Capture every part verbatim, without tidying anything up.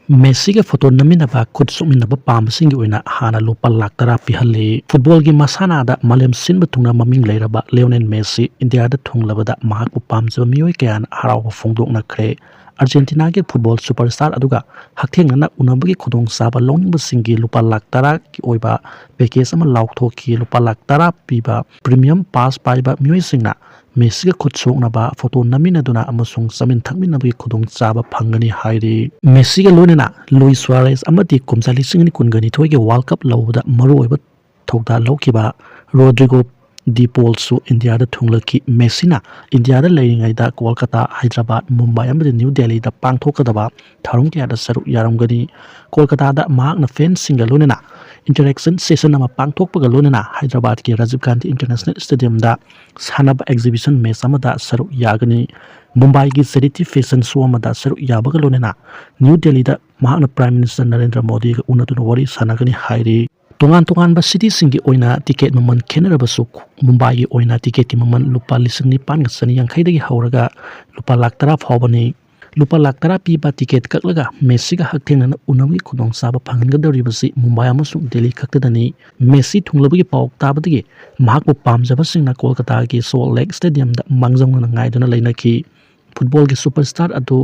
ꯃꯦꯁꯤꯒ ꯐꯣꯇꯣ ꯅꯝꯃꯤꯟꯅꯕ, ꯈꯨꯠ ꯁꯣꯛꯃꯤꯟꯅꯕ ꯄꯥꯝꯕꯁꯤꯡꯒꯤ ꯑꯣꯏꯅ ꯍꯥꯟꯅ ꯂꯨꯄꯥ ꯂꯥꯈ ꯇꯔꯥ ꯄꯤꯍꯜꯂꯤ꯫ ꯐꯨꯠꯕꯣꯜꯒꯤ ꯃꯁꯥꯟꯅꯗ ꯃꯥꯂꯦꯝ ꯁꯤꯟꯕ ꯊꯨꯡꯅ ꯃꯃꯤꯡ ꯂꯩꯔꯕ ꯂꯤꯑꯣꯅꯦꯜ ꯃꯦꯁꯤ ꯏꯟꯗꯤꯌꯥꯗ ꯊꯨꯡꯂꯕꯗ ꯃꯍꯥꯛꯄꯨ ꯄꯥꯝꯖꯕ ꯃꯤꯑꯣꯏ ꯀꯌꯥꯅ ꯍꯔꯥꯎꯕ ꯐꯣꯡꯗꯣꯛꯅꯈ꯭ꯔꯦ꯫ ꯑꯥꯔꯖꯦꯟꯇꯤꯅꯥꯒꯤ ꯐꯨꯠꯕꯣꯜ ꯁꯨꯄꯔꯁ꯭ꯇꯥꯔ ꯑꯗꯨꯒ ꯍꯛꯊꯦꯡꯅꯅ ꯎꯅꯕꯒꯤ ꯈꯨꯗꯣꯡꯆꯥꯕ ꯂꯧꯅꯤꯡꯕꯁꯤꯡꯒꯤ ꯂꯨꯄꯥ ꯂꯥꯈ ꯇꯔꯥꯒꯤ ꯑꯣꯏꯕ ꯄꯦꯀꯦꯖ ꯑꯃ ꯂꯥꯎꯊꯣꯛꯈꯤ꯫ ꯂꯨꯄꯥ ꯂꯥꯈ ꯇꯔꯥ ꯄꯤꯕ ꯄ꯭ꯔꯤꯃꯤꯌꯝ ꯄꯥꯁ ꯄꯥꯏꯕ ꯃꯤꯑꯣꯏꯁꯤꯡꯅ ꯃꯦꯁꯤꯒ ꯈꯨꯠ ꯁꯣꯛꯅꯕ, ꯐꯣꯇꯣ ꯅꯝꯃꯤꯟꯅꯗꯨꯅ ꯑꯃꯁꯨꯡ ꯆꯥꯃꯤꯟ ꯊꯛꯃꯤꯟꯅꯕꯒꯤ ꯈꯨꯗꯣꯡꯆꯥꯕ ꯐꯪꯒꯅꯤ ꯍꯥꯏꯔꯤ꯫ ꯃꯦꯁꯤꯒ ꯂꯣꯏꯅꯅ ꯂꯨꯏꯁ ꯁꯨꯋꯥꯔꯦꯁ ꯑꯃꯗꯤ ꯀꯨꯝꯖꯥ ꯂꯤꯁꯤꯡ ꯑꯅꯤ ꯀꯨꯟꯒ ꯅꯤꯊꯣꯏꯒꯤ ꯋꯥꯔꯜ ꯀꯞ ꯂꯧꯕꯗ ꯃꯔꯨꯑꯣꯏꯕ ꯊꯧꯗꯥꯡ ꯂꯧꯈꯤꯕ ꯔꯣꯗ꯭ꯔꯤꯒꯣ ꯗꯤ ꯄꯣꯜꯁꯨ ꯏꯟꯗꯤꯌꯥꯗ ꯊꯨꯡꯂꯈꯤ꯫ ꯃꯦꯁꯤꯅ ꯏꯟꯗꯤꯌꯥꯗ ꯂꯩꯔꯤꯉꯩꯗ ꯀꯣꯜꯀꯇꯥ, ꯍꯥꯏꯗ꯭ꯔꯕꯥꯗ, ꯃꯨꯝꯕꯥꯏ ꯑꯃꯗꯤ ꯅ꯭ꯌꯨ ꯗꯦꯜꯂꯤꯗ ꯄꯥꯡꯊꯣꯛꯀꯗꯕ ꯊꯧꯔꯝ ꯀꯌꯥꯗ ꯁꯔꯨꯛ ꯌꯥꯔꯝꯒꯅꯤ꯫ ꯀꯣꯜꯀꯇꯥꯗ ꯃꯍꯥꯛꯅ ꯐꯦꯟꯁꯤꯡꯒ ꯂꯣꯏꯅꯅ ꯏꯟꯇꯔꯦꯛꯁꯟ ꯁꯦꯁꯟ ꯑꯃ ꯄꯥꯡꯊꯣꯛꯄꯒ ꯂꯣꯏꯅꯅ ꯍꯥꯏꯗ꯭ꯔꯕꯥꯗꯀꯤ ꯔꯥꯖꯤꯕ ꯒꯥꯟꯙꯤ ꯏꯟꯇꯔꯅꯦꯁꯅꯦꯜ ꯁ꯭ꯇꯦꯗꯤꯌꯝꯗ ꯁꯥꯟꯅꯕ ꯑꯦꯛꯖꯤꯕꯤꯁꯟ ꯃꯦꯆ ꯑꯃꯗ ꯁꯔꯨꯛ ꯌꯥꯒꯅꯤ꯫ ꯃꯨꯝꯕꯥꯏꯒꯤ ꯆꯦꯔꯤꯇꯤ ꯐꯦꯁꯟ ꯁꯣ ꯑꯃꯗ ꯁꯔꯨꯛ ꯌꯥꯕꯒ ꯂꯣꯏꯅꯅ ꯅ꯭ꯌꯨ ꯗꯦꯜꯂꯤꯗ ꯃꯍꯥꯛꯅ ꯄ꯭ꯔꯥꯏꯝ ꯃꯤꯅꯤꯁꯇꯔ ꯅꯔꯦꯟꯗ꯭ꯔ ꯃꯣꯗꯤꯒ ꯎꯅꯗꯨꯅ ꯋꯥꯔꯤ ꯁꯥꯟꯅꯒꯅꯤ ꯍꯥꯏꯔꯤ꯫ ꯇꯣꯉꯥꯟ ꯇꯣꯉꯥꯟꯕ ꯁꯤꯇꯤꯁꯤꯡꯒꯤ ꯑꯣꯏꯅ ꯇꯤꯀꯦꯠ ꯃꯃꯜ ꯈꯦꯠꯅꯔꯕꯁꯨ, ꯃꯨꯝꯕꯥꯏꯒꯤ ꯑꯣꯏꯅ ꯇꯤꯀꯦꯠꯀꯤ ꯃꯃꯜ ꯂꯨꯄꯥ ꯂꯤꯁꯤꯡ ꯅꯤꯄꯥꯟꯒ ꯆꯅꯤ ꯌꯥꯡꯈꯩꯗꯒꯤ ꯍꯧꯔꯒ ꯂꯨꯄꯥ ꯂꯥꯈ ꯇꯔꯥ ꯐꯥꯎꯕꯅꯤ꯫ ꯂꯨꯄꯥ ꯂꯥꯈ ꯇꯔꯥ ꯄꯤꯕ ꯇꯤꯀꯦꯠ ꯀꯛꯂꯒ ꯃꯦꯁꯤꯒ ꯍꯛꯊꯦꯡꯅꯅ ꯎꯅꯕꯒꯤ ꯈꯨꯗꯣꯡꯆꯥꯕ ꯐꯪꯍꯟꯒꯗꯧꯔꯤꯕꯁꯤ ꯃꯨꯝꯕꯥꯏ ꯑꯃꯁꯨꯡ ꯗꯦꯜꯂꯤ ꯈꯛꯇꯗꯅꯤ꯫ ꯃꯦꯁꯤ ꯊꯨꯡꯂꯕꯒꯤ ꯄꯥꯎ ꯇꯥꯕꯗꯒꯤ ꯃꯍꯥꯛꯄꯨ ꯄꯥꯝꯖꯕꯁꯤꯡꯅ ꯀꯣꯜꯀꯇꯥꯒꯤ ꯁꯣꯜ ꯂꯦꯛ ꯁ꯭ꯇꯦꯗꯤꯌꯝꯗ ꯃꯥꯡꯖꯧꯅꯅ ꯉꯥꯏꯗꯨꯅ ꯂꯩꯅꯈꯤ꯫ ꯐꯨꯠꯕꯣꯜꯒꯤ ꯁꯨꯄꯔꯁ꯭ꯇꯥꯔ ꯑꯗꯨ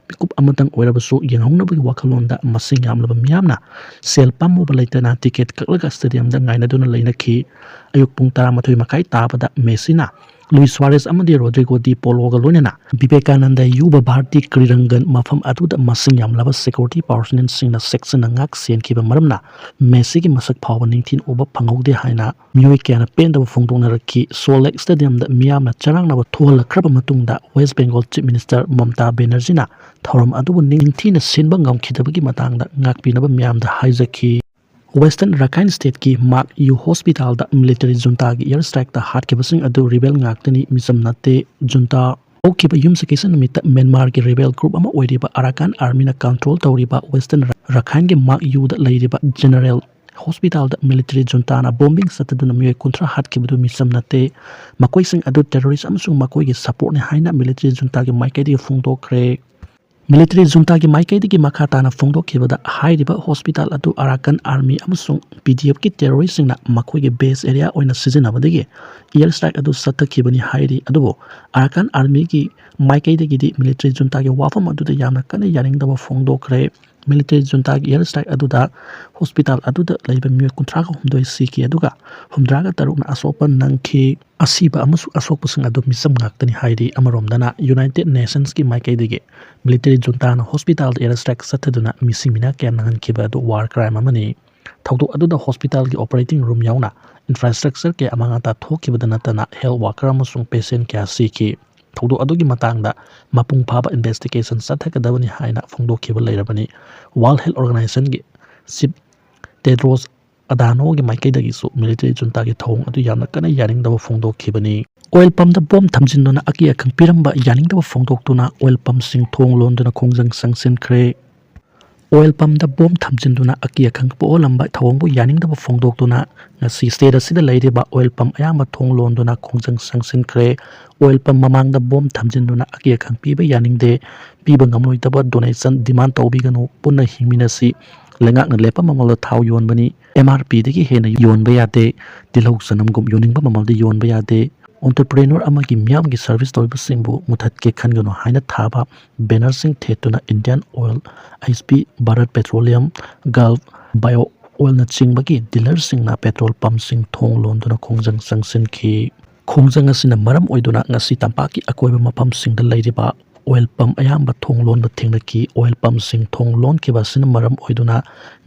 ꯃꯤꯀꯨꯞ ꯑꯃꯇꯪ ꯑꯣꯏꯔꯕꯁꯨ ꯌꯦꯡꯍꯧꯅꯕꯒꯤ ꯋꯥꯈꯜꯂꯣꯟꯗ ꯃꯁꯤꯡ ꯌꯥꯝꯂꯕ ꯃꯤꯌꯥꯝꯅ ꯁꯦꯜ ꯄꯥꯝꯃꯨꯕ ꯂꯩꯇꯅ ꯇꯤꯀꯦꯠ ꯀꯛꯂꯒ ꯁ꯭ꯇꯦꯗꯤꯌꯝꯗ ꯉꯥꯏꯅꯗꯨꯅ ꯂꯩꯅꯈꯤ꯫ ꯑꯌꯨꯛ ꯄꯨꯡ ꯇꯔꯥꯃꯥꯊꯣꯏ ꯃꯈꯥꯏ ꯇꯥꯕꯗ ꯃꯦꯁꯤꯅ ꯂꯨꯏꯁ ꯁꯨꯋꯥꯔꯦꯁ ꯑꯃꯗꯤ ꯔꯣꯗ꯭ꯔꯤꯒꯣ ꯗꯤ ꯄꯣꯂꯣꯒ ꯂꯣꯏꯅꯅ ꯚꯤꯕꯦꯀꯥꯅꯟꯗ ꯌꯨꯕ ꯚꯥꯔꯇꯤ ꯀ꯭ꯔꯤꯔꯪꯒꯟ ꯃꯐꯝ ꯑꯗꯨꯗ ꯃꯁꯤꯡ ꯌꯥꯝꯂꯕ ꯁꯦꯀ꯭ꯌꯨꯔꯤꯇꯤ ꯄꯥꯔꯁꯣꯅꯦꯜꯁꯤꯡꯅ ꯆꯦꯛꯁꯤꯟꯅ ꯉꯥꯛ ꯁꯦꯟꯈꯤꯕ ꯃꯔꯝꯅ ꯃꯦꯁꯤꯒꯤ ꯃꯁꯛ ꯐꯥꯎꯕ ꯅꯤꯡꯊꯤꯅ ꯎꯕ ꯐꯪꯍꯧꯗꯦ ꯍꯥꯏꯅ ꯃꯤꯑꯣꯏ ꯀꯌꯥꯅ ꯄꯦꯟꯗꯕ ꯐꯣꯡꯗꯣꯛꯅꯔꯛꯈꯤ꯫ ꯁꯣꯜ ꯂꯦꯛ ꯁ꯭ꯇꯦꯗꯤꯌꯝꯗ ꯃꯤꯌꯥꯝꯅ ꯆꯔꯥꯡꯅꯕ ꯊꯣꯛꯍꯜꯂꯛꯈ꯭ꯔꯕ ꯃꯇꯨꯡꯗ ꯋꯦꯁ ꯕꯦꯡꯒꯣꯜ ꯆꯤꯐ ꯃꯤꯅꯤꯁꯇꯔ ꯃꯃꯇꯥ ꯕꯦꯅꯔꯖꯤꯅ ꯊꯧꯔꯝ ꯑꯗꯨꯕꯨ ꯅꯤꯡꯊꯤꯅ ꯁꯤꯟꯕ ꯉꯝꯈꯤꯗꯕꯒꯤ ꯃꯇꯥꯡꯗ ꯉꯥꯛꯄꯤꯅꯕ ꯃꯤꯌꯥꯝꯗ ꯍꯥꯏꯖꯈꯤ꯫ ꯋꯦꯁꯇꯔꯟ ꯔꯥꯈꯥꯏꯟ ꯁ꯭ꯇꯦꯠꯀꯤ ꯃꯥꯛ ꯌꯨ ꯍꯣꯁꯄꯤꯇꯥꯜꯗ ꯃꯤꯂꯤꯇꯔꯤ ꯖꯨꯟꯇꯥꯒꯤ ꯑꯦꯌꯔ ꯁ꯭ꯇ꯭ꯔꯥꯏꯛꯇ ꯍꯥꯠꯈꯤꯕꯁꯤꯡ ꯑꯗꯨ ꯔꯤꯕꯦꯜ ꯉꯥꯛꯇꯅꯤ, ꯃꯤꯆꯝ ꯅꯠꯇꯦ꯫ ꯖꯨꯟꯇꯥ ꯍꯧꯈꯤꯕ ꯌꯨꯝꯁꯀꯩꯁ ꯅꯨꯃꯤꯠꯇ ꯃ꯭ꯌꯥꯟꯃꯥꯔꯒꯤ ꯔꯤꯕꯦꯜ ꯒ꯭ꯔꯨꯞ ꯑꯃ ꯑꯣꯏꯔꯤꯕ ꯑꯔꯥꯀꯥꯟ ꯑꯥꯔꯃꯤꯅ ꯀꯟꯇ꯭ꯔꯣꯜ ꯇꯧꯔꯤꯕ ꯋꯦꯁꯇꯔꯟ ꯔꯥꯈꯥꯏꯟꯒꯤ ꯃꯥꯛ ꯌꯨꯗ ꯂꯩꯔꯤꯕ ꯖꯦꯅꯔꯦꯜ ꯍꯣꯁꯄꯤꯇꯥꯜꯗ ꯃꯤꯂꯤꯇꯔꯤ ꯖꯨꯟꯇꯥꯅ ꯕꯣꯝꯕꯤꯡ ꯆꯠꯊꯗꯨꯅ ꯃꯤꯑꯣꯏ ꯀꯨꯟꯊ꯭ꯔꯥ ꯍꯥꯠꯈꯤꯕꯗꯨ ꯃꯤꯆꯝ ꯅꯠꯇꯦ꯫ ꯃꯈꯣꯏꯁꯤꯡ ꯑꯗꯨ ꯇꯦꯔꯣꯔꯤꯁ ꯑꯃꯁꯨꯡ ꯃꯈꯣꯏꯒꯤ ꯁꯄꯣꯔꯠꯅꯤ ꯍꯥꯏꯅ ꯃꯤꯂꯤꯇꯔꯤ ꯖꯨꯟꯇꯥꯒꯤ ꯃꯥꯏꯀꯩꯗꯒꯤ ꯐꯣꯡꯗꯣꯛꯈ꯭ꯔꯦ꯫ Military juntaꯒꯤ ꯃꯥꯏꯀꯩꯗꯒꯤ ꯃꯈꯥ ꯇꯥꯅ ꯐꯣꯡꯗꯣꯛꯈꯤꯕꯗ, ꯍꯥꯏꯔꯤꯕ hospital ꯑꯗꯨ Arakan Army ꯑꯃꯁꯨꯡ P D Fꯀꯤ terroristꯁꯤꯡꯅ ꯃꯈꯣꯏꯒꯤ base area ꯑꯣꯏꯅ ꯁꯤꯖꯤꯟꯅꯕꯗꯒꯤ air strike ꯑꯗꯨ ꯆꯠꯊꯈꯤꯕꯅꯤ ꯍꯥꯏꯔꯤ꯫ ꯑꯗꯨꯕꯨ Arakan Armyꯒꯤ ꯃꯥꯏꯀꯩꯗꯒꯤꯗꯤ military juntaꯒꯤ ꯋꯥꯐꯝ ꯑꯗꯨꯗ ꯌꯥꯝꯅ ꯀꯟꯅ ꯌꯥꯅꯤꯡꯗꯕ ꯐꯣꯡꯗꯣꯛꯈ꯭ꯔꯦ꯫ Military juntaꯒꯤ air strike ꯑꯗꯨꯗ hospital ꯑꯗꯨꯗ ꯂꯩꯕ ꯃꯤꯑꯣꯏ ꯀꯨꯟꯊ꯭ꯔꯥꯒ ꯍꯨꯝꯗꯣꯏ ꯁꯤꯈꯤ, ꯑꯗꯨꯒ ꯍꯨꯝꯗ꯭ꯔꯥꯒ ꯇꯔꯨꯛꯅ ꯑꯁꯣꯛꯄ ꯅꯪꯈꯤ꯫ ꯑꯁꯤꯕ ꯑꯃꯁꯨꯡ ꯑꯁꯣꯛꯄꯁꯤꯡ ꯑꯗꯨ ꯃꯤꯆꯝ ꯉꯥꯛꯇꯅꯤ ꯍꯥꯏꯔꯤ꯫ ꯑꯃꯔꯣꯝꯗꯅ, United Nationsꯀꯤ ꯃꯥꯏꯀꯩꯗꯒꯤ military juntaꯅ hospitalꯗ air strike ꯆꯠꯊꯗꯨꯅ ꯃꯤꯁꯤ ꯃꯤꯅꯥ ꯀꯌꯥ ꯅꯪꯍꯟꯈꯤꯕ ꯑꯗꯨ war crime ꯑꯃꯅꯤ꯫ ꯊꯧꯗꯣꯛ ꯑꯗꯨꯗ hospitalꯒꯤ operating room ꯌꯥꯎꯅ infrastructure ꯀꯌꯥ ꯑꯃꯥꯡ ꯑꯇꯥ ꯊꯣꯛꯈꯤꯕꯗ ꯅꯠꯇꯅ, health worker ꯑꯃꯁꯨꯡ patient ꯀꯌꯥ ꯁꯤꯈꯤ꯫ ꯊꯧꯗꯣꯛ ꯑꯗꯨꯒꯤ ꯃꯇꯥꯡꯗ ꯃꯄꯨꯡ ꯐꯥꯕ investigation ꯆꯠꯊꯒꯗꯕꯅꯤ ꯍꯥꯏꯅ ꯐꯣꯡꯗꯣꯛꯈꯤꯕ ꯂꯩꯔꯕꯅꯤ꯫ World Health Organizationꯒꯤ chief Tedros Adhanomꯒꯤ ꯃꯥꯏꯀꯩꯗꯒꯤꯁꯨ military juntaꯒꯤ ꯊꯧꯑꯣꯡ ꯑꯗꯨ ꯌꯥꯝꯅ ꯀꯟꯅ ꯌꯥꯅꯤꯡꯗꯕ ꯐꯣꯡꯗꯣꯛꯈꯤꯕꯅꯤ꯫ Oil pumpꯇ bomb ꯊꯝꯖꯤꯟꯗꯨꯅ ꯑꯀꯤ ꯑꯈꯪ ꯄꯤꯔꯝꯕ ꯌꯥꯅꯤꯡꯗꯕ ꯐꯣꯡꯗꯣꯛꯇꯨꯅ oil pumpꯁꯤꯡ ꯊꯣꯡ ꯂꯣꯟꯗꯨꯅ ꯈꯣꯡꯖꯪ ꯆꯪꯁꯤꯟꯈ꯭ꯔꯦ꯫ Oil pumpꯇ bomb ꯊꯝꯖꯤꯟꯗꯨꯅ ꯑꯀꯤ ꯑꯈꯪ ꯄꯣꯛꯍꯜꯂꯝꯕ ꯊꯧꯑꯣꯡꯕꯨ ꯌꯥꯅꯤꯡꯗꯕ ꯐꯣꯡꯗꯣꯛꯇꯨꯅ ꯉꯁꯤ state ꯑꯁꯤꯗ ꯂꯩꯔꯤꯕ oil pump ꯑꯌꯥꯝꯕ ꯊꯣꯡ ꯂꯣꯟꯗꯨꯅ ꯈꯣꯡꯖꯪ ꯆꯪꯁꯤꯟꯈ꯭ꯔꯦ꯫ Oil pump ꯃꯃꯥꯡꯗ bomb ꯊꯝꯖꯤꯟꯗꯨꯅ ꯑꯀꯤ ꯑꯈꯪ ꯄꯤꯕ ꯌꯥꯅꯤꯡꯗꯦ, ꯄꯤꯕ ꯉꯝꯂꯣꯏꯗꯕ donation demand ꯇꯧꯕꯤꯒꯅꯨ, ꯄꯨꯟꯅ ꯍꯤꯡꯃꯤꯟꯅꯁꯤ, ꯂꯩꯉꯥꯛꯅ ꯂꯦꯞꯄ ꯃꯃꯜꯗ ꯊꯥꯎ ꯌꯣꯟꯕꯅꯤ, M R Pꯗꯒꯤ ꯍꯦꯟꯅ ꯌꯣꯟꯕ ꯌꯥꯗꯦ, ꯇꯤꯜꯍꯧ ꯆꯅꯝꯒꯨꯝ ꯌꯣꯟꯅꯤꯡꯕ ꯃꯃꯜꯗ ꯌꯣꯟꯕ ꯌꯥꯗꯦ, entrepreneur ꯑꯃꯒꯤ ꯃꯤꯌꯥꯝꯒꯤ service ꯇꯧꯔꯤꯕꯁꯤꯡꯕꯨ ꯃꯨꯊꯠꯀꯦ ꯈꯟꯒꯅꯨ ꯍꯥꯏꯅ ꯊꯥꯕ bannerꯁꯤꯡ ꯊꯦꯠꯇꯨꯅ Indian Oil, H P, Bharat Petroleum, Gulf, Bio Oilꯅꯆꯤꯡꯕꯒꯤ dealerꯁꯤꯡꯅ petrol pumpꯁꯤꯡ ꯊꯣꯡ ꯂꯣꯟꯗꯨꯅ ꯈꯣꯡꯖꯪ ꯆꯪꯁꯤꯟꯈꯤ꯫ ꯈꯣꯡꯖꯪ ꯑꯁꯤꯅ ꯃꯔꯝ ꯑꯣꯏꯗꯨꯅ ꯉꯁꯤ ꯇꯝꯄꯥꯛꯀꯤ ꯑꯀꯣꯏꯕ ꯃꯐꯝꯁꯤꯡꯗ ꯂꯩꯔꯤꯕ oil pump ꯑꯌꯥꯝꯕ ꯊꯣꯡ ꯂꯣꯟꯕ ꯊꯦꯡꯅꯈꯤ꯫ Oil pumpꯁꯤꯡ ꯊꯣꯡ ꯂꯣꯟꯈꯤꯕ ꯑꯁꯤꯅ ꯃꯔꯝ ꯑꯣꯏꯗꯨꯅ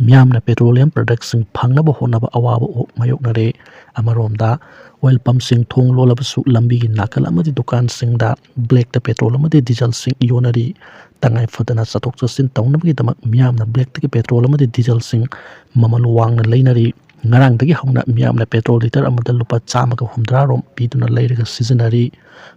ꯃꯤꯌꯥꯝꯅ petroleum productꯁꯤꯡ ꯐꯪꯅꯕ ꯍꯣꯠꯅꯕ ꯑꯋꯥꯕ ꯃꯥꯌꯣꯛꯅꯔꯦ꯫ ꯑꯃꯔꯣꯝꯗ, oil pumpꯁꯤꯡ ꯊꯣꯡ ꯂꯣꯜꯂꯕꯁꯨ ꯂꯝꯕꯤꯒꯤ ꯅꯥꯀꯜ ꯑꯃꯗꯤ ꯗꯨꯀꯥꯟꯁꯤꯡꯗ blackꯇ petrol ꯑꯃꯗꯤ dieselꯁꯤꯡ ꯌꯣꯟꯅꯔꯤ꯫ ꯇꯉꯥꯏ ꯐꯗꯅ ꯆꯠꯊꯣꯛ ꯆꯠꯁꯤꯟ ꯇꯧꯅꯕꯒꯤꯗꯃꯛ ꯃꯤꯌꯥꯝꯅ blackꯇꯒꯤ petrol ꯑꯃꯗꯤ dieselꯁꯤꯡ ꯃꯃꯜ ꯋꯥꯡꯅ ꯂꯩꯅꯔꯤ꯫ ꯉꯔꯥꯡꯗꯒꯤ ꯍꯧꯅ ꯃꯤꯌꯥꯝꯅ petrol litre ꯑꯃꯗ ꯂꯨꯄꯥ ꯆꯥꯝꯃꯒ ꯍꯨꯝꯗ꯭ꯔꯥ ꯔꯣꯝ ꯄꯤꯗꯨꯅ ꯂꯩꯔꯒ ꯁꯤꯖꯤꯟꯅꯔꯤ꯫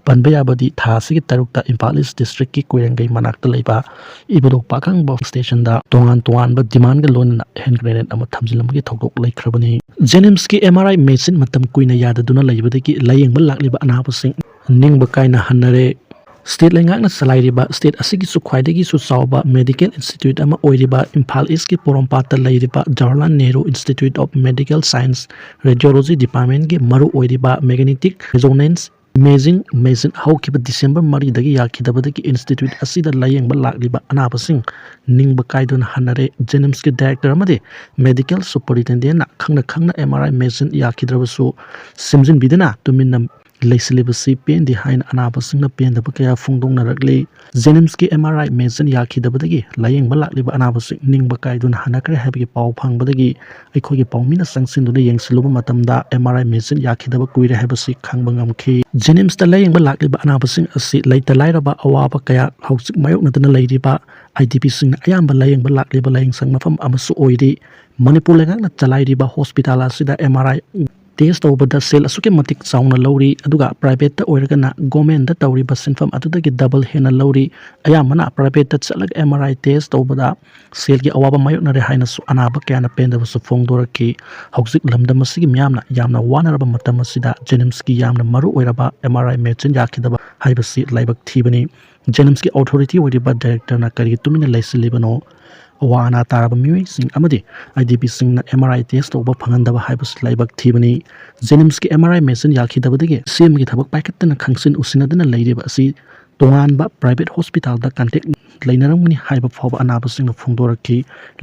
ꯄꯟꯕ ꯌꯥꯕꯗꯤ, ꯊꯥ ꯑꯁꯤꯒꯤ ꯇꯔꯨꯛꯇ ꯏꯝꯐꯥꯜ East districtꯀꯤ ꯀꯣꯏꯔꯦꯡꯒꯩ ꯃꯅꯥꯛꯇ ꯂꯩꯕ ꯏꯕꯨꯙꯧ ꯄꯥꯈꯪꯕ stationꯗ ꯇꯣꯉꯥꯟ ꯇꯣꯉꯥꯟꯕ demandꯒ ꯂꯣꯏꯅꯅ hand grenade ꯑꯃ ꯊꯝꯖꯤꯜꯂꯝꯕꯒꯤ ꯊꯧꯗꯣꯛ ꯂꯩꯈ꯭ꯔꯕꯅꯤ꯫ JNIMSꯀꯤ M R I machine ꯃꯇꯝ ꯀꯨꯏꯅ ꯌꯥꯗꯗꯨꯅ ꯂꯩꯕꯗꯒꯤ ꯂꯥꯌꯦꯡꯕ ꯂꯥꯛꯂꯤꯕ ꯑꯅꯥꯕꯁꯤꯡ ꯅꯤꯡꯕ ꯀꯥꯏꯅ ꯍꯟꯅꯔꯦ꯫ ꯁ꯭ꯇꯦꯠ ꯂꯩꯉꯥꯛꯅ ꯆꯂꯥꯏꯔꯤꯕ ꯁ꯭ꯇꯦꯠ ꯑꯁꯤꯒꯤꯁꯨ ꯈ꯭ꯋꯥꯏꯗꯒꯤꯁꯨ ꯆꯥꯎꯕ ꯃꯦꯗꯤꯀꯦꯜ ꯏꯟꯁꯇꯤꯇ꯭ꯌꯨꯠ ꯑꯃ ꯑꯣꯏꯔꯤꯕ ꯏꯝꯐꯥꯜ ꯏꯁꯀꯤ ꯄꯣꯔꯣꯝꯄꯥꯠꯇ ꯂꯩꯔꯤꯕ Jawaharlal Nehru institute of medical science radiology ꯗꯤꯄꯥꯔꯠꯃꯦꯟꯒꯤ ꯃꯔꯨ ꯑꯣꯏꯔꯤꯕ ꯃꯦꯒꯅꯦꯇꯤꯛ ꯔꯤꯖꯣꯅꯦꯟꯁ ꯏꯃꯦꯖꯤꯡ ꯃꯦꯆꯤꯟ ꯍꯧꯈꯤꯕ ꯗꯤꯁꯦꯝꯕꯔ ꯃꯔꯤꯗꯒꯤ ꯌꯥꯈꯤꯗꯕꯗꯒꯤ ꯏꯟꯁꯇꯤꯇ꯭ꯌꯨꯠ ꯑꯁꯤꯗ ꯂꯥꯌꯦꯡꯕ ꯂꯥꯛꯂꯤꯕ ꯑꯅꯥꯕꯁꯤꯡ ꯅꯤꯡꯕ ꯀꯥꯏꯗꯨꯅ ꯍꯟꯅꯔꯦ꯫ ꯖꯦꯅꯤꯝꯁꯀꯤ ꯗꯥꯏꯔꯦꯛꯇꯔ ꯑꯃꯗꯤ ꯃꯦꯗꯤꯀꯦꯜ ꯁꯨꯄꯔꯤꯟꯇꯦꯟꯗꯦꯟꯠꯅ ꯈꯪꯅ ꯈꯪꯅ ꯑꯦꯝ ꯑꯥꯔ ꯑꯥꯏ ꯃꯦꯆꯤꯟ ꯌꯥꯈꯤꯗ꯭ꯔꯕꯁꯨ ꯁꯦꯝꯖꯤꯟꯕꯤꯗꯨꯅ ꯇꯨꯃꯤꯟꯅ ꯂꯩꯁꯤꯜꯂꯤꯕꯁꯤ ꯄꯦꯟꯗꯦ ꯍꯥꯏꯅ ꯑꯅꯥꯕꯁꯤꯡꯅ ꯄꯦꯟꯗꯕ ꯀꯌꯥ ꯐꯣꯡꯗꯣꯛꯅꯔꯛꯂꯤ꯫ ꯖꯦꯅꯤꯝꯁꯀꯤ ꯑꯦꯝ ꯑꯥꯔ ꯑꯥꯏ ꯃꯦꯆꯤꯟ ꯌꯥꯈꯤꯗꯕꯗꯒꯤ ꯂꯥꯌꯦꯡꯕ ꯂꯥꯛꯂꯤꯕ ꯑꯅꯥꯕꯁꯤꯡ ꯅꯤꯡꯕ ꯀꯥꯏꯗꯨꯅ ꯍꯟꯅꯈ꯭ꯔꯦ ꯍꯥꯏꯕꯒꯤ ꯄꯥꯎ ꯐꯪꯕꯗꯒꯤ ꯑꯩꯈꯣꯏꯒꯤ ꯄꯥꯎꯃꯤꯅ ꯆꯪꯁꯤꯟꯗꯨꯅ ꯌꯦꯡꯁꯤꯜꯂꯨꯕ ꯃꯇꯝꯗ ꯑꯦꯝ ꯑꯥꯔ ꯑꯥꯏ ꯃꯦꯆꯤꯟ ꯌꯥꯈꯤꯗꯕ ꯀꯨꯏꯔꯦ ꯍꯥꯏꯕꯁꯤ ꯈꯪꯕ ꯉꯝꯈꯤ꯫ ꯖꯦꯅꯤꯝꯁꯇ ꯂꯥꯌꯦꯡꯕ ꯂꯥꯛꯂꯤꯕ ꯑꯅꯥꯕꯁꯤꯡ ꯑꯁꯤ ꯂꯩꯇ ꯂꯥꯏꯔꯕ ꯑꯋꯥꯕ ꯀꯌꯥ ꯍꯧꯖꯤꯛ ꯃꯥꯌꯣꯛꯅꯗꯨꯅ ꯂꯩꯔꯤꯕ ꯑꯥꯏ ꯗꯤ ꯄꯤꯁꯤꯡꯅ ꯑꯌꯥꯝꯕ ꯂꯥꯌꯦꯡꯕ ꯂꯥꯛꯂꯤꯕ ꯂꯥꯌꯦꯡꯁꯪ ꯃꯐꯝ ꯑꯃꯁꯨ ꯑꯣꯏꯔꯤ꯫ ꯃꯅꯤꯄꯨꯔ ꯂꯩꯉꯥꯛꯅ ꯆꯂꯥꯏꯔꯤꯕ ꯍꯣꯁꯄꯤꯇꯥꯜ ꯑꯁꯤꯗ ꯑꯦꯝ ꯑꯥꯔ ꯑꯥꯏ ꯇꯦꯁ ꯇꯧꯕꯗ ꯁꯦꯜ ꯑꯁꯨꯛꯀꯤ ꯃꯇꯤꯛ ꯆꯥꯎꯅ ꯂꯧꯔꯤ, ꯑꯗꯨꯒ ꯄ꯭ꯔꯥꯏꯚꯦꯠꯇ ꯑꯣꯏꯔꯒꯅ ꯒꯣꯔꯃꯦꯟꯗ ꯇꯧꯔꯤꯕ ꯁꯤꯟꯐꯝ ꯑꯗꯨꯗꯒꯤ ꯗꯕꯜ ꯍꯦꯟꯅ ꯂꯧꯔꯤ꯫ ꯑꯌꯥꯝꯕꯅ ꯄ꯭ꯔꯥꯏꯚꯦꯠꯇ ꯆꯠꯂꯒ ꯑꯦꯝ ꯑꯥꯔ ꯑꯥꯏ ꯇꯦꯁ ꯇꯧꯕꯗ ꯁꯦꯜꯒꯤ ꯑꯋꯥꯕ ꯃꯥꯌꯣꯛꯅꯔꯦ ꯍꯥꯏꯅꯁꯨ ꯑꯅꯥꯕ ꯀꯌꯥꯅ ꯄꯦꯟꯗꯕꯁꯨ ꯐꯣꯡꯗꯣꯔꯛꯈꯤ꯫ ꯍꯧꯖꯤꯛ ꯂꯝꯗꯝ ꯑꯁꯤꯒꯤ ꯃꯤꯌꯥꯝꯅ ꯌꯥꯝꯅ ꯋꯥꯅꯔꯕ ꯃꯇꯝ ꯑꯁꯤꯗ ꯖꯦꯅꯤꯝꯁꯀꯤ ꯌꯥꯝꯅ ꯃꯔꯨ ꯑꯣꯏꯔꯕ ꯑꯦꯝ ꯑꯥꯔ ꯑꯥꯏ ꯃꯦꯆꯤꯟ ꯌꯥꯈꯤꯗꯕ ꯍꯥꯏꯕꯁꯤ ꯂꯥꯏꯕꯛ ꯊꯤꯕꯅꯤ꯫ ꯖꯦꯅꯤꯝꯁꯀꯤ ꯑꯣꯊꯣꯔꯤꯇꯤ ꯑꯣꯏꯔꯤꯕ ꯗꯥꯏꯔꯦꯛꯇꯔꯅ ꯀꯔꯤꯒꯤ ꯇꯨꯃꯤꯟꯅ ꯂꯩꯁꯤꯜꯂꯤꯕꯅꯣ? ꯑꯋꯥ ꯑꯅꯥ ꯇꯥꯔꯕ ꯃꯤꯑꯣꯏꯁꯤꯡ ꯑꯃꯗꯤ ꯑꯥꯏ ꯗꯤ ꯄꯤꯁꯤꯡꯅ ꯑꯦꯝ ꯑꯥꯔ ꯑꯥꯏ ꯇꯦꯁ ꯇꯧꯕ ꯐꯪꯍꯟꯗꯕ ꯍꯥꯏꯕꯁꯤ ꯂꯥꯏꯕꯛ ꯊꯤꯕꯅꯤ꯫ ꯖꯦꯅꯤꯝꯁꯀꯤ ꯑꯦꯝ ꯑꯥꯔ ꯑꯥꯏ ꯃꯦꯆꯤꯟ ꯌꯥꯈꯤꯗꯕꯗꯒꯤ ꯁꯤ ꯑꯦꯝꯒꯤ ꯊꯕꯛ ꯄꯥꯏꯈꯠꯇꯅ ꯈꯪꯁꯤꯟ ꯎꯁꯤꯟꯅꯗꯅ ꯂꯩꯔꯤꯕ ꯑꯁꯤ ꯇꯣꯉꯥꯟꯕ ꯄ꯭ꯔꯥꯏꯚꯦꯠ ꯍꯣꯁꯄꯤꯇꯥꯜꯗ ꯀꯟꯇꯦꯛ ꯂꯩꯅꯔꯝꯒꯅꯤ ꯍꯥꯏꯕ ꯐꯥꯎꯕ ꯑꯅꯥꯕꯁꯤꯡꯅ ꯐꯣꯡꯗꯣꯔꯛꯈꯤ꯫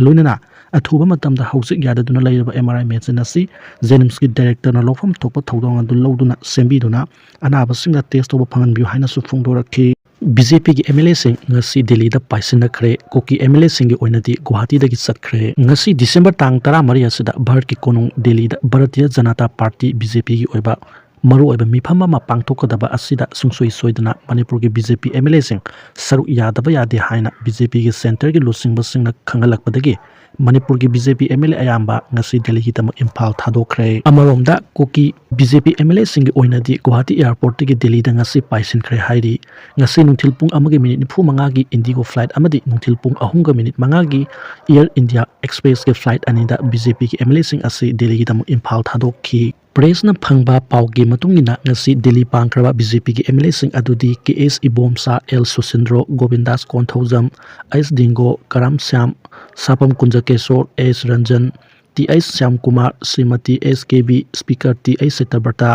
ꯂꯣꯏꯅꯅ ꯑꯊꯨꯕ ꯃꯇꯝꯗ ꯍꯧꯖꯤꯛ ꯌꯥꯗꯗꯨꯅ ꯂꯩꯔꯤꯕ ꯑꯦꯝ ꯑꯥꯔ ꯑꯥꯏ ꯃꯦꯆꯤꯟ ꯑꯁꯤ ꯖꯦꯅꯤꯝꯁꯀꯤ ꯗꯥꯏꯔꯦꯛꯇꯔꯅ ꯂꯧꯐꯝ ꯊꯣꯛꯄ ꯊꯧꯗꯥꯡ ꯑꯗꯨ ꯂꯧꯗꯨꯅ ꯁꯦꯝꯕꯤꯗꯨꯅ ꯑꯅꯥꯕꯁꯤꯡꯗ ꯇꯦꯁ ꯇꯧꯕ ꯐꯪꯍꯟꯕꯤꯌꯨ ꯍꯥꯏꯅꯁꯨ ꯐꯣꯡꯗꯣꯔꯛꯈꯤ꯫ ꯕꯤ ꯖꯦ ꯄꯤꯒꯤ ꯑꯦꯝ ꯑꯦꯜ ꯑꯦꯁꯤꯡ ꯉꯁꯤ ꯗꯤꯜꯂꯤꯗ ꯄꯥꯏꯁꯤꯟꯅꯈ꯭ꯔꯦ꯫ ꯀꯨꯀꯤ ꯑꯦꯝ ꯑꯦꯜ ꯑꯦꯁꯤꯡꯒꯤ ꯑꯣꯏꯅꯗꯤ ꯒꯨꯋꯥꯍꯥꯇꯤꯗꯒꯤ ꯆꯠꯈ꯭ꯔꯦ꯫ ꯉꯁꯤ ꯗꯤꯁꯦꯝꯕꯔ ꯇꯥꯡ ꯇꯔꯥꯃꯔꯤ ꯑꯁꯤꯗ ꯚꯥꯔꯠꯀꯤ ꯀꯣꯅꯨꯡ ꯗꯤꯜꯂꯤꯗ Bharatiya Janata party, B J ꯄꯤꯒꯤ ꯑꯣꯏꯕ ꯃꯔꯨꯑꯣꯏꯕ ꯃꯤꯐꯝ ꯑꯃ ꯄꯥꯡꯊꯣꯛꯀꯗꯕ ꯑꯁꯤꯗ ꯁꯨꯡꯁꯣꯏ ꯁꯣꯏꯗꯅ ꯃꯅꯤꯄꯨꯔꯒꯤ B J P M L ꯑꯦꯁꯤꯡ ꯁꯔꯨꯛ ꯌꯥꯗꯕ ꯌꯥꯗꯦ ꯍꯥꯏꯅ ꯕꯤ ꯖꯦ ꯄꯤꯒꯤ ꯁꯦꯟꯇꯔꯒꯤ ꯂꯨꯆꯤꯡꯕꯁꯤꯡꯅ ꯈꯪꯍꯜꯂꯛꯄꯗꯒꯤ ꯃꯅꯤꯄꯨꯔꯒꯤ B J P M L A ꯑꯌꯥꯝꯕ ꯉꯁꯤ ꯗꯦꯜꯂꯤꯒꯤꯗꯃꯛ ꯏꯝꯐꯥꯜ ꯊꯥꯗꯣꯛꯈ꯭ꯔꯦ꯫ ꯑꯃꯔꯣꯝꯗ Kuki B J P M L ꯑꯦꯁꯤꯡꯒꯤ ꯑꯣꯏꯅꯗꯤ ꯒꯨꯋꯥꯍꯥꯇꯤ ꯑꯦꯌꯥꯔꯄꯣꯔꯠꯇꯒꯤ ꯗꯦꯜꯂꯤꯗ ꯉꯁꯤ ꯄꯥꯏꯁꯤꯟꯈ꯭ꯔꯦ ꯍꯥꯏꯔꯤ꯫ ꯉꯁꯤ ꯅꯨꯡꯊꯤꯜ ꯄꯨꯡ ꯑꯃꯒꯤ ꯃꯤꯅꯤꯠ ꯅꯤꯐꯨ ꯃꯉꯥꯒꯤ ꯏꯟꯗꯤꯒꯣ ꯐ꯭ꯂꯥꯏꯠ ꯑꯃꯗꯤ ꯅꯨꯡꯊꯤꯜ ꯄꯨꯡ ꯑꯍꯨꯝꯒ ꯃꯤꯅꯤꯠ ꯃꯉꯥꯒꯤ ꯑꯦꯌꯔ ꯏꯟꯗꯤꯌꯥ ꯑꯦꯛꯁꯄ꯭ꯔꯦꯁꯀꯤ ꯐ꯭ꯂꯥꯏꯠ ꯑꯅꯤꯗ ꯕꯤ ꯖꯦ ꯄꯤꯒꯤ ꯑꯦꯝ ꯑꯦꯜ ꯑꯦꯁꯤꯡ ꯑꯁꯤ ꯗꯦꯜꯂꯤꯒꯤꯗꯃꯛ ꯏꯝꯐꯥꯜ ꯊꯥꯗꯣꯛꯈꯤ꯫ ꯄ꯭ꯔꯦꯁꯅ ꯐꯪꯕ ꯄꯥꯎꯒꯤ ꯃꯇꯨꯡ ꯏꯟꯅ ꯉꯁꯤ ꯗꯦꯜꯂꯤ ꯄꯥꯡꯈ꯭ꯔꯕ ꯕꯤ ꯖꯦ ꯄꯤꯒꯤ ꯑꯦꯝ ꯑꯦꯜ ꯑꯦꯁꯤꯡ ꯑꯗꯨꯗꯤ K S Ibomcha, L Susindro, Gobindas Konthoujam, H Dingo, Karam Shyam, Sapam Kunjakesor, S Ranjan, T H Shyamkumar, Shrimati S K B, speaker T H Satyabrata,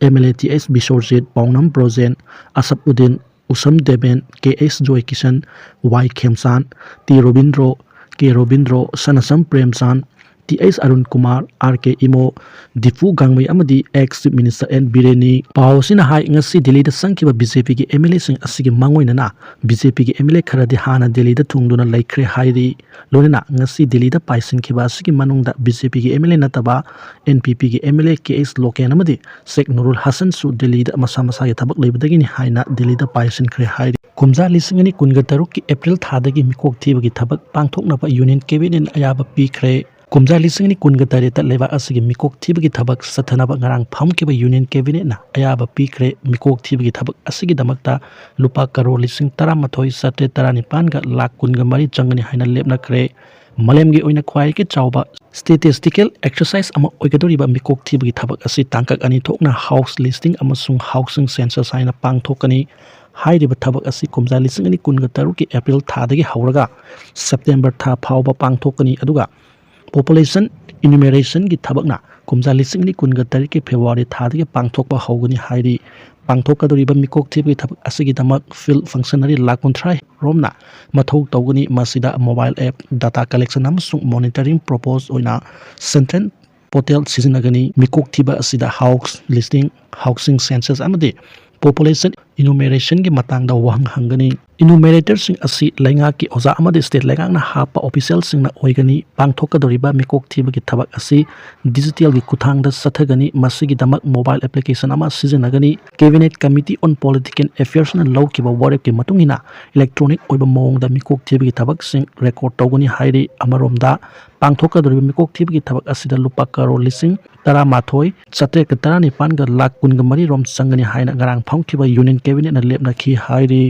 M L A T H Bishworjit, Paonam Brojen, Asab Uddin, Usham Deben, K S Joykishan, Y Khemchand, T Robindro, K Robindro, Sanasam Premchand, T H Arun Kumar, R K Imo, Dipu ꯒꯥꯡꯃꯩ ꯑꯃꯗꯤ X chief minister and ꯕꯤꯔꯦꯟꯅꯤ꯫ ꯄꯥꯎ ꯑꯁꯤꯅ ꯍꯥꯏ, ꯉꯁꯤ ꯗꯦꯜꯂꯤꯗ ꯆꯪꯈꯤꯕ B J ꯄꯤꯒꯤ M L ꯑꯦꯁꯤꯡ ꯑꯁꯤꯒꯤ ꯃꯥꯡꯑꯣꯏꯅꯅ B J ꯄꯤꯒꯤ ꯑꯦꯝ ꯑꯦꯜ ꯑꯦ ꯈꯔꯗꯤ ꯍꯥꯟꯅ ꯗꯦꯜꯂꯤꯗ ꯊꯨꯡꯗꯨꯅ ꯂꯩꯈ꯭ꯔꯦ ꯍꯥꯏꯔꯤ꯫ ꯂꯣꯏꯅꯅ ꯉꯁꯤ ꯗꯦꯜꯂꯤꯗ ꯄꯥꯏꯁꯤꯟꯈꯤꯕ ꯑꯁꯤꯒꯤ ꯃꯅꯨꯡꯗ ꯕꯤ ꯖꯦ ꯄꯤꯒꯤ ꯑꯦꯝ ꯑꯦꯜ ꯑꯦ ꯅꯠꯇꯕ ꯑꯦꯟ ꯄꯤ ꯄꯤꯒꯤ M L A K S local ꯑꯃꯗꯤ ꯁꯦꯛ ꯅꯨꯔꯨꯜ ꯍꯁꯟꯁꯨ ꯗꯦꯜꯂꯤꯗ ꯃꯁꯥ ꯃꯁꯥꯒꯤ ꯊꯕꯛ ꯂꯩꯕꯗꯒꯤꯅꯤ ꯍꯥꯏꯅ ꯗꯦꯜꯂꯤꯗ ꯄꯥꯏꯁꯤꯟꯈ꯭ꯔꯦ ꯍꯥꯏꯔꯤ꯫ ꯀꯨꯝꯖꯥ ꯂꯤꯁꯤꯡ ꯑꯅꯤ ꯀꯨꯟꯒ ꯇꯔꯨꯛꯀꯤ ꯑꯦꯄ꯭ꯔꯤꯜ ꯊꯥꯗꯒꯤ ꯃꯤꯀꯣꯛ ꯊꯤꯕꯒꯤ ꯊꯕꯛ ꯄꯥꯡꯊꯣꯛꯅꯕ ꯌꯨꯅꯤꯌꯟ ꯀꯦꯕꯤꯅꯦꯠꯅ ꯑꯌꯥꯕ ꯄꯤꯈ꯭ꯔꯦ꯫ ꯀꯨꯝꯖꯥ ꯂꯤꯁꯤꯡ ꯑꯅꯤ ꯀꯨꯟꯒ ꯇꯔꯦꯠꯇ ꯂꯩꯕꯥꯛ ꯑꯁꯤꯒꯤ ꯃꯤꯀꯣꯛ ꯊꯤꯕꯒꯤ ꯊꯕꯛ ꯆꯠꯊꯅꯕ ꯉꯔꯥꯡ ꯐꯝꯈꯤꯕ ꯌꯨꯅꯤꯌꯟ ꯀꯦꯕꯤꯅꯦꯠꯅ ꯑꯌꯥꯕ ꯄꯤꯈ꯭ꯔꯦ꯫ ꯃꯤꯀꯣꯛ ꯊꯤꯕꯒꯤ ꯊꯕꯛ ꯑꯁꯤꯒꯤꯗꯃꯛꯇ ꯂꯨꯄꯥ ꯀꯔꯣꯔ ꯂꯤꯁꯤꯡ ꯇꯔꯥꯃꯥꯊꯣꯏ ꯆꯥꯇ꯭ꯔꯦꯠ ꯇꯔꯥꯅꯤꯄꯥꯟꯒ ꯂꯥꯈ ꯀꯨꯟꯒ ꯃꯔꯤ ꯆꯪꯒꯅꯤ ꯍꯥꯏꯅ ꯂꯦꯞꯅꯈ꯭ꯔꯦ꯫ ꯃꯥꯂꯦꯝꯒꯤ ꯑꯣꯏꯅ ꯈ꯭ꯋꯥꯏꯗꯒꯤ ꯆꯥꯎꯕ ꯁ꯭ꯇꯦꯇꯤꯁꯇꯤꯀꯦꯜ ꯑꯦꯛꯁꯔꯁꯥꯏꯁ ꯑꯃ ꯑꯣꯏꯒꯗꯧꯔꯤꯕ ꯃꯤꯀꯣꯛ ꯊꯤꯕꯒꯤ ꯊꯕꯛ ꯑꯁꯤ ꯇꯥꯡꯀꯛ ꯑꯅꯤ ꯊꯣꯛꯅ ꯍꯥꯎꯁ ꯂꯤꯁꯇꯤꯡ ꯑꯃꯁꯨꯡ ꯍꯥꯎꯁꯤꯡ ꯁꯦꯟꯁꯁ ꯍꯥꯏꯅ ꯄꯥꯡꯊꯣꯛꯀꯅꯤ꯫ ꯍꯥꯏꯔꯤꯕ ꯊꯕꯛ ꯑꯁꯤ ꯀꯨꯝꯖꯥ ꯂꯤꯁꯤꯡ ꯑꯅꯤ ꯀꯨꯟꯒ ꯇꯔꯨꯛꯀꯤ ꯑꯦꯄ꯭ꯔꯤꯜ ꯊꯥꯗꯒꯤ ꯍꯧꯔꯒ ꯁꯦꯞꯇꯦꯝꯕꯔ ꯊꯥ ꯐꯥꯎꯕ ꯄꯥꯡꯊꯣꯛꯀꯅꯤ, ꯑꯗꯨꯒ ꯄꯣꯄꯨꯂꯦꯁꯟ ꯏꯅ꯭ꯌꯨꯃꯦꯔꯦꯁꯟꯒꯤ ꯊꯕꯛꯅ ꯀꯨꯝꯖꯥ ꯂꯤꯁꯤꯡ ꯑꯅꯤ ꯀꯨꯟꯒ ꯇꯔꯦꯠꯀꯤ ꯐꯦꯕ꯭ꯔꯨꯋꯥꯔꯤ ꯊꯥꯗꯒꯤ ꯄꯥꯡꯊꯣꯛꯄ ꯍꯧꯒꯅꯤ ꯍꯥꯏꯔꯤ꯫ ꯄꯥꯡꯊꯣꯛꯀꯗꯧꯔꯤꯕ ꯃꯤꯀꯣꯛ ꯊꯤꯕꯒꯤ ꯊꯕꯛ ꯑꯁꯤꯒꯤꯗꯃꯛ ꯐꯤꯜꯗ ꯐꯪꯁꯅꯔꯤ ꯂꯥꯈ ꯀꯨꯟꯊ꯭ꯔꯥ ꯔꯣꯝꯅ ꯃꯊꯧ ꯇꯧꯒꯅꯤ꯫ ꯃꯁꯤꯗ ꯃꯣꯕꯥꯏꯜ ꯑꯦꯞ, ꯗꯥꯇꯥ ꯀꯂꯦꯛꯁꯟ ꯑꯃꯁꯨꯡ ꯃꯣꯅꯤꯇꯔꯤꯡ ꯄꯔꯄꯣꯁ ꯑꯣꯏꯅ ꯁꯦꯟꯇ꯭ꯔꯦꯜ ꯄꯣꯔꯇꯦꯜ ꯁꯤꯖꯤꯟꯅꯒꯅꯤ꯫ ꯃꯤꯀꯣꯛ ꯊꯤꯕ ꯑꯁꯤꯗ ꯍꯥꯎꯁ ꯂꯤꯁꯇꯤꯡ, ꯍꯥꯎꯁꯤꯡ ꯁꯦꯟꯁꯁ ꯑꯃꯗꯤ ꯄꯣꯄꯨꯂꯦꯁꯟ ꯏꯅꯨꯃꯦꯔꯦꯁꯟꯒꯤ ꯃꯇꯥꯡꯗ ꯋꯥꯍꯪ ꯍꯪꯒꯅꯤ꯫ ꯏꯅꯨꯃꯦꯔꯦꯇꯔꯁꯤꯡ ꯑꯁꯤ ꯂꯩꯉꯥꯛꯀꯤ ꯑꯣꯖꯥ ꯑꯃꯗꯤ ꯁ꯭ꯇꯦꯠ ꯂꯩꯉꯥꯛꯅ ꯍꯥꯞꯄ ꯑꯣꯐꯤꯁꯤꯌꯦꯜꯁꯤꯡꯅ ꯑꯣꯏꯒꯅꯤ꯫ ꯄꯥꯡꯊꯣꯛꯀꯗꯧꯔꯤꯕ ꯃꯤꯀꯣꯛ ꯊꯤꯕꯒꯤ ꯊꯕꯛ ꯑꯁꯤ ꯗꯤꯖꯤꯇꯦꯜꯒꯤ ꯈꯨꯠꯊꯥꯡꯗ ꯆꯠꯊꯒꯅꯤ꯫ ꯃꯁꯤꯒꯤꯗꯃꯛ ꯃꯣꯕꯥꯏꯜ ꯑꯦꯄ꯭ꯂꯤꯀꯦꯁꯟ ꯑꯃ ꯁꯤꯖꯤꯟꯅꯒꯅꯤ꯫ ꯀꯦꯕꯤꯅꯦꯠ ꯀꯃꯤꯇꯤ ꯑꯣꯟ ꯄꯣꯂꯤꯇꯤꯀꯦꯜ ꯑꯦꯐꯤꯌꯔꯁꯅ ꯂꯧꯈꯤꯕ ꯋꯥꯔꯦꯞꯀꯤ ꯃꯇꯨꯡ ꯏꯟꯅ ꯏꯂꯦꯛꯇ꯭ꯔꯣꯅꯤꯛ ꯑꯣꯏꯕ ꯃꯑꯣꯡꯗ ꯃꯤꯀꯣꯛ ꯊꯤꯕꯒꯤ ꯊꯕꯛꯁꯤꯡ ꯔꯦꯀꯣꯔꯗ ꯇꯧꯒꯅꯤ ꯍꯥꯏꯔꯤ꯫ ꯑꯃꯔꯣꯝꯗ, ꯄꯥꯡꯊꯣꯛꯀꯗꯧꯔꯤꯕ ꯃꯤꯀꯣꯛ ꯊꯤꯕꯒꯤ ꯊꯕꯛ ꯑꯁꯤꯗ ꯂꯨꯄꯥ ꯀꯔꯣꯔ ꯂꯤꯁꯤꯡ ꯇꯔꯥꯃꯥꯊꯣꯏ ꯆꯥꯇ꯭ꯔꯦꯠꯀ ꯇꯔꯥꯅꯤꯄꯥꯟꯒ ꯂꯥꯛ ꯀꯨꯟꯒ ꯃꯔꯤ ꯔꯣꯝ ꯆꯪꯒꯅꯤ ꯍꯥꯏꯅ ꯉꯔꯥꯡ ꯐꯣꯡꯈꯤꯕ ꯌꯨꯅꯤꯌꯟ ꯀꯦꯕꯤꯅꯦꯠꯅ ꯂꯦꯞꯅꯈꯤ ꯍꯥꯏꯔꯤ꯫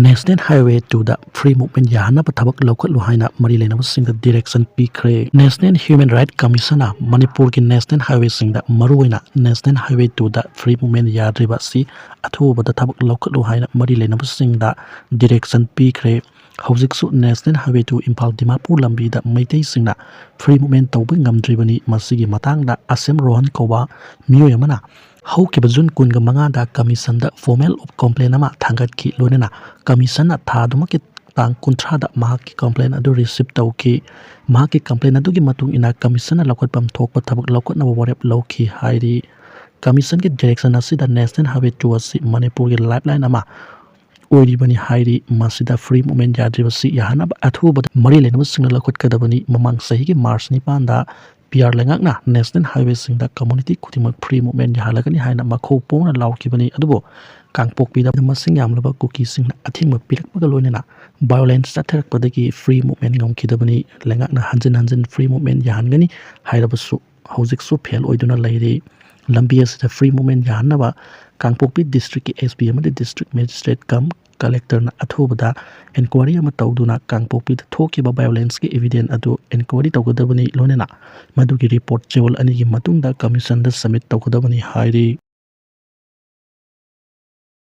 ꯅꯦꯁꯅꯦꯜ ꯍꯥꯏꯋꯦ ꯇꯨꯗ ꯐ꯭ꯔꯤ ꯃꯨꯚꯃꯦꯟ ꯌꯥꯍꯟꯅꯕ ꯊꯕꯛ ꯂꯧꯈꯠꯂꯨ ꯍꯥꯏꯅ ꯃꯔꯤ ꯂꯩꯅꯕꯁꯤꯡꯗ ꯗꯤꯔꯦꯛꯁꯟ ꯄꯤꯈ꯭ꯔꯦ꯫ ꯅꯦꯁꯅꯦꯜ ꯍ꯭ꯌꯨꯃꯦꯟ ꯔꯥꯏꯠ ꯀꯃꯤꯁꯟꯅ ꯃꯅꯤꯄꯨꯔꯒꯤ ꯅꯦꯁꯅꯦꯜ ꯍꯥꯏꯋꯦꯁꯤꯡꯗ, ꯃꯔꯨꯑꯣꯏꯅ ꯅꯦꯁꯅꯦꯜ ꯍꯥꯏꯋꯦ ꯇꯨꯗ ꯐ꯭ꯔꯤ ꯃꯨꯚꯃꯦꯟ ꯌꯥꯗ꯭ꯔꯤꯕ ꯑꯁꯤ ꯑꯊꯨꯕꯗ ꯊꯕꯛ ꯂꯧꯈꯠꯂꯨ ꯍꯥꯏꯅ ꯃꯔꯤ ꯂꯩꯅꯕꯁꯤꯡꯗ ꯗꯤꯔꯦꯛꯁꯟ ꯄꯤꯈ꯭ꯔꯦ꯫ ꯍꯧꯖꯤꯛꯁꯨ national highway two Imphal Dimapur ꯂꯝꯕꯤꯗ ꯃꯩꯇꯩꯁꯤꯡꯅ ꯐ꯭ꯔꯤ ꯃꯨꯚꯃꯦꯟ ꯇꯧꯕ ꯉꯝꯗ꯭ꯔꯤꯕꯅꯤ꯫ ꯃꯁꯤꯒꯤ ꯃꯇꯥꯡꯗ ꯑꯁꯦꯝ ꯔꯣꯍꯟ ꯀꯧꯕ ꯃꯤꯑꯣꯏ ꯑꯃꯅ ꯍꯧꯈꯤꯕ ꯖꯨꯟ ꯀꯨꯟꯒ ꯃꯉꯥꯗ ꯀꯃꯤꯁꯟꯗ ꯐꯣꯔꯃꯦꯜ ꯑꯣꯐ ꯀꯝꯄ꯭ꯂꯦꯟ ꯑꯃ ꯊꯥꯡꯒꯠꯈꯤ꯫ ꯂꯣꯏꯅꯅ ꯀꯃꯤꯁꯟꯅ ꯊꯥ ꯑꯗꯨꯃꯛꯀꯤ ꯇꯥꯡ ꯀꯨꯟꯊ꯭ꯔꯥꯗ ꯃꯍꯥꯛꯀꯤ ꯀꯝꯄ꯭ꯂꯦꯟ ꯑꯗꯨ ꯔꯤꯁꯤꯞ ꯇꯧꯈꯤ꯫ ꯃꯍꯥꯛꯀꯤ ꯀꯝꯄ꯭ꯂꯦꯟ ꯑꯗꯨꯒꯤ ꯃꯇꯨꯡ ꯏꯟꯅ ꯀꯃꯤꯁꯟꯅ ꯂꯧꯈꯠꯐꯝ ꯊꯣꯛꯄ ꯊꯕꯛ ꯂꯧꯈꯠꯅꯕ ꯋꯥꯔꯦꯞ ꯂꯧꯈꯤ ꯍꯥꯏꯔꯤ꯫ ꯀꯃꯤꯁꯟꯒꯤ ꯗꯤꯔꯦꯛꯁꯟ ꯑꯁꯤꯗ ꯅꯦꯁꯅꯦꯜ ꯍꯥꯏꯋꯦ ꯇꯨ ꯑꯁꯤ ꯃꯅꯤꯄꯨꯔꯒꯤ ꯂꯥꯏꯐꯂꯥꯏꯟ ꯑꯃ ꯑꯣꯏꯔꯤꯕꯅꯤ ꯍꯥꯏꯔꯤ꯫ ꯃꯁꯤꯗ ꯐ꯭ꯔꯤ ꯃꯨꯚꯃꯦꯟ ꯌꯥꯗ꯭ꯔꯤꯕꯁꯤ ꯌꯥꯍꯟꯅꯕ ꯑꯊꯨꯕꯗ ꯃꯔꯤ ꯂꯩꯅꯕꯁꯤꯡꯅ ꯂꯧꯈꯠꯀꯗꯕꯅꯤ꯫ ꯃꯃꯥꯡ ꯆꯍꯤꯒꯤ ꯃꯥꯔꯆ ꯅꯤꯄꯥꯟꯗ ꯄꯤꯌꯥꯔ ꯂꯩꯉꯥꯛꯅ ꯅꯦꯁꯅꯦꯜ ꯍꯥꯏꯋꯦꯁꯤꯡꯗ ꯀꯝꯃꯨꯅꯤꯇꯤ ꯈꯨꯗꯤꯡꯃꯛ ꯐ꯭ꯔꯤ ꯃꯨꯚꯃꯦꯟ ꯌꯥꯍꯜꯂꯒꯅꯤ ꯍꯥꯏꯅ ꯃꯈꯧ ꯄꯣꯡꯅ ꯂꯥꯎꯈꯤꯕꯅꯤ꯫ ꯑꯗꯨꯕꯨ ꯀꯥꯡꯄꯣꯛꯄꯤꯗ ꯃꯁꯤꯡ ꯌꯥꯝꯂꯕ ꯀꯨꯀꯤꯁꯤꯡꯅ ꯑꯊꯤꯡꯕ ꯄꯤꯔꯛꯄꯒ ꯂꯣꯏꯅꯅ ꯚꯥꯏꯑꯣꯂꯦꯟꯁ ꯆꯠꯊꯔꯛꯄꯗꯒꯤ ꯐ꯭ꯔꯤ ꯃꯨꯚꯃꯦꯟ ꯉꯝꯈꯤꯗꯕꯅꯤ꯫ ꯂꯩꯉꯥꯛꯅ ꯍꯟꯖꯤꯟ ꯍꯟꯖꯤꯟ ꯐ꯭ꯔꯤ ꯃꯨꯚꯃꯦꯟ ꯌꯥꯍꯟꯒꯅꯤ ꯍꯥꯏꯔꯕꯁꯨ ꯍꯧꯖꯤꯛꯁꯨ ꯐꯦꯜ ꯑꯣꯏꯗꯨꯅ ꯂꯩꯔꯤ꯫ ꯂꯝꯕꯤ ꯑꯁꯤꯗ ꯐ꯭ꯔꯤ ꯃꯨꯚꯃꯦꯟ ꯌꯥꯍꯟꯅꯕ ꯀꯥꯡꯄꯣꯛꯄꯤ ꯗꯤꯁꯇ꯭ꯔꯤꯛꯀꯤ ꯑꯦꯁ ꯄꯤ ꯑꯃꯗꯤ ꯗꯤꯁꯇ꯭ꯔꯤꯛ ꯃꯦꯖꯤꯁꯇ꯭ꯔꯦꯠ ꯀꯝ ꯀꯂꯦꯛꯇꯔꯅ ꯑꯊꯨꯕꯗ ꯏꯟꯀ꯭ꯋꯥꯏꯔꯤ ꯑꯃ ꯇꯧꯗꯨꯅ ꯀꯥꯡꯄꯣꯛꯄꯤꯗ ꯊꯣꯛꯈꯤꯕ ꯚꯥꯏꯑꯣꯂꯦꯟꯁꯀꯤ ꯏꯚꯤꯗꯦꯟ ꯑꯗꯨ ꯏꯟꯀ꯭ꯋꯥꯏꯔꯤ ꯇꯧꯒꯗꯕꯅꯤ꯫ ꯂꯣꯏꯅꯅ ꯃꯗꯨꯒꯤ ꯔꯤꯄꯣꯔꯠ ꯆꯌꯣꯜ ꯑꯅꯤꯒꯤ ꯃꯇꯨꯡꯗ ꯀꯃꯤꯁꯟꯗ ꯁꯕꯃꯤꯠ ꯇꯧꯒꯗꯕꯅꯤ ꯍꯥꯏꯔꯤ꯫